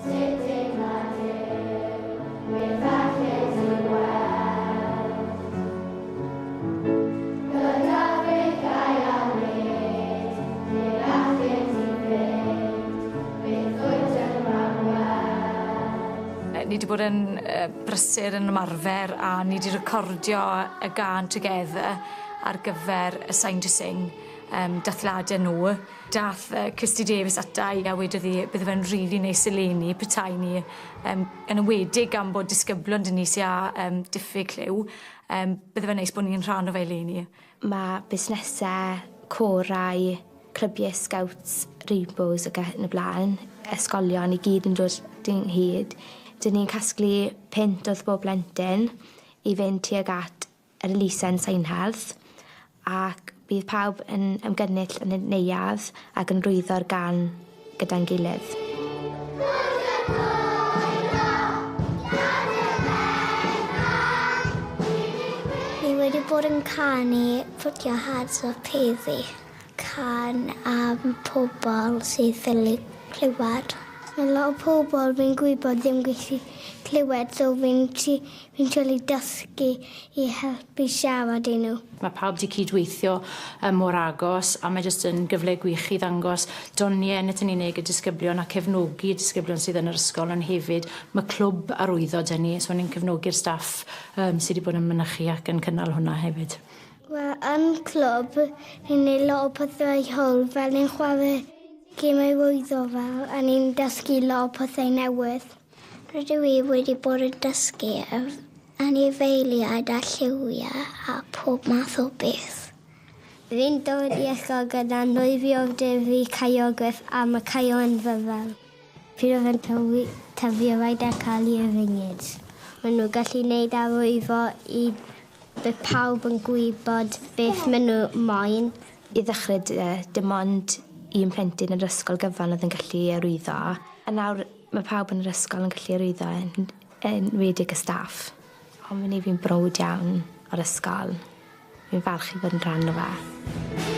Sut deimlad yw, beth allet ti weld? Gyda bethau a wneud, lle allet ti fynd, beth wyt yn rhagweld? Ni 'di bod yn brysur yn ymarfer a ni 'di recordio y gân Together ar gyfer y Sign to Sing dathliade nw. Dath Christy Davies ata i a wedodd 'i bydde fe'n rili neis eleni petai ni yn enwedig gan bod disgyblion 'dyn ni sy â diffyg lliw bydde fe'n neis bo' ni'n rhan o fe eleni. Ma' busnese, corau, clybie scouts, rainbows ag yn y blaen, ysgolion i gyd yn dod ynghyd. 'Dyn ni'n casglu punt wrth bob blentyn i fynd tuag at yr elusen Sign Health ac bydd pawb yn ymgynnull yn y neuadd ac yn rwyddo'r gân gyda'n gilydd. Ni wedi bod yn canu Put Your Hands Up heddi. Cân am pobl sydd ffili clywed. Mae lot o pobl fi'n gwybod ddim gallu clywed so fi'n fi'n treilu dysgu i helpu siarad i nhw. Mae pawb 'di cydweithio mor agos a mae jyst yn gyfle gwych i ddangos doniau yn y ni'n neud y disgyblion a cefnogi y disgyblion sydd yn yr ysgol ond hefyd mae clwb arwyddo 'da ni so ni'n cefnogi'r staff sydd wedi bod yn mynychu ac yn cynnal hwnna hefyd. Wel, yn clwb, ni'n neud lot o pethau hwyl fel ni'n chwarae gemau rwyddo fel a ni'n dysgu lot o pethau newydd. Rydw i wedi bod yn dysgu anifeiliaid a lliwiau a pob math o beth. Fi'n dod i ysgol gyda nwyfi o'r difri caeogryff a mae caeo yn fyfel. Pryd oedd yn tyfu rhaid a cael ei ringyd. Maen nhw'n gallu gwneud arwyddo i bydd pawb yn gwybod beth maen nhw moyn. I ddechrau dim ond un plentyn yn yr ysgol gyfan oedd yn gallu arwyddo. A nawr mae pawb yn yr ysgol yn gallu arwyddo yn enwedig y staff. Ond mae'n neud fi'n browd iawn o'r ysgol. Fi'n falch i fod yn rhan o fe.